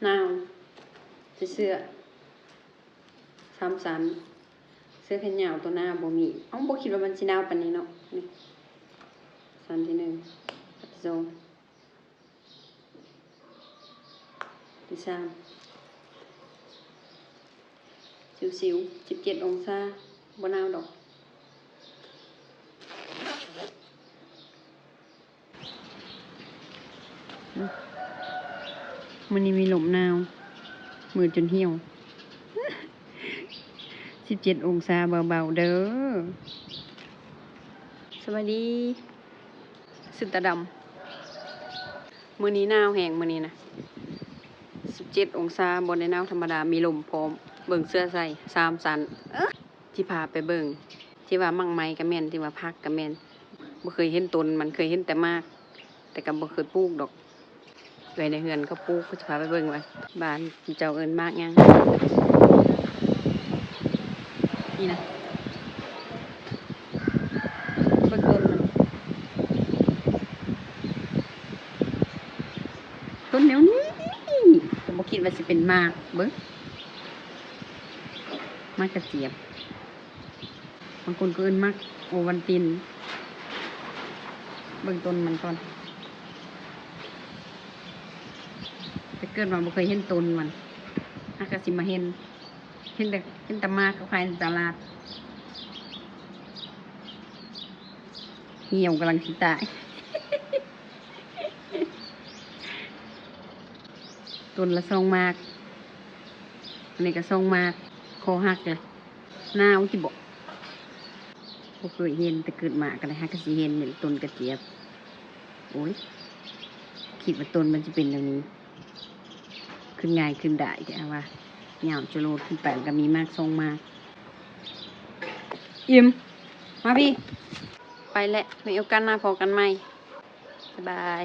ໜາວ ໃສ່ເສື້ອສາມຊັ້ນ ເສື້ອແຂນຍາວຕົວໜາບໍ່ມີ. ເອົ້າ ບໍ່ຄິດວ່າມັນຊິໜາວປານນີ້ເນາະ. ນີ້ ຊັ້ນທີໜຶ່ງ ຊັ້ນທີສອງ ທີສາມ ຊິວໆ ສິບເຈັດອົງສາ ບໍ່ໜາວດອກ. ມື້ນີ້ມີລົມໜາວ ມືຈົນຫ່ຽວ. ສິບເຈັດອົງສາເບົາໆເດີ. ສະບາຍດີ. ສຸດຕາດຳ. ມື້ນີ້ໜາວແຮງ ມື້ນີ້ນະ ສິບເຈັດອົງສາ ບໍ່ໄດ້ໜາວທຳມະດາ ມີລົມພ້ອມ. ເບິ່ງເສື້ອໃສ່ສາມຊັ້ນ ເອີ ຊິພາໄປເບິ່ງ ທີ່ວ່າໝາກໄມ້ກະແມ່ນ ທີ່ວ່າຜັກກະແມ່ນ. ບໍ່ເຄີຍເຫັນຕົ້ນມັນ ເຄີຍເຫັນແຕ່ໝາກ ແຕ່ກະບໍ່ເຄີຍປູກດອກ. ເອື້ອຍໃນເຮືອນເຂົາປູກ ເຂົາຈະພາໄປເບິ່ງວ່າ ບ້ານເຈົ້າເອີ້ນໝາກຫຍັງ. ນີ້ນະ ເບິ່ງຕົ້ນມັນ ຕົ້ນແນວນີ້ ກະບໍ່ຄິດວ່າຊິເປັນໝາກ. ເບິ່ງ ໝາກກະຈຽບ. ບາງຄົນກໍເອີ້ນໝາກໂອວັນຕິນ. ເບິ່ງຕົ້ນມັນກ່ອນ ແຕ່ເກີດມາບໍ່ເຄີຍເຫັນຕົ້ນມັນ ຫາກະຊິມາເຫັນ ເຫັນແຕ່ ເຫັນແຕ່ໝາກເຂົາຂາຍໃນຕະຫຼາດ. ຫ່ຽວກຳລັງຊິຕາຍ. ຕົ້ນລະສອງໝາກ ອັນນີ້ກະສອງໝາກ. ຄໍຫັກລະ ໜາວຕິບໍ? ບໍ່ເຄີຍເຫັນ ແຕ່ເກີດມາກະໄດ້ ຫາກະຊິເຫັນນີ້ແຫຼະ ຕົ້ນກະຈຽບ. ໂອ້ຍ ຄິດວ່າຕົ້ນມັນຊິເປັນແນວນີ້ ຂຶ້ນງ່າຍຂຶ້ນດາຍແທ້ວ່າ. ຍາວຈະໂລດຂຶ້ນໄປ ມັນກະມີໝາກສອງໝາກ. ອີ່ມ ມາພີ້ ໄປແຫຼະ ມີໂອກາດໜ້າພໍ້ກັນໃໝ່. ບາຍບາຍ.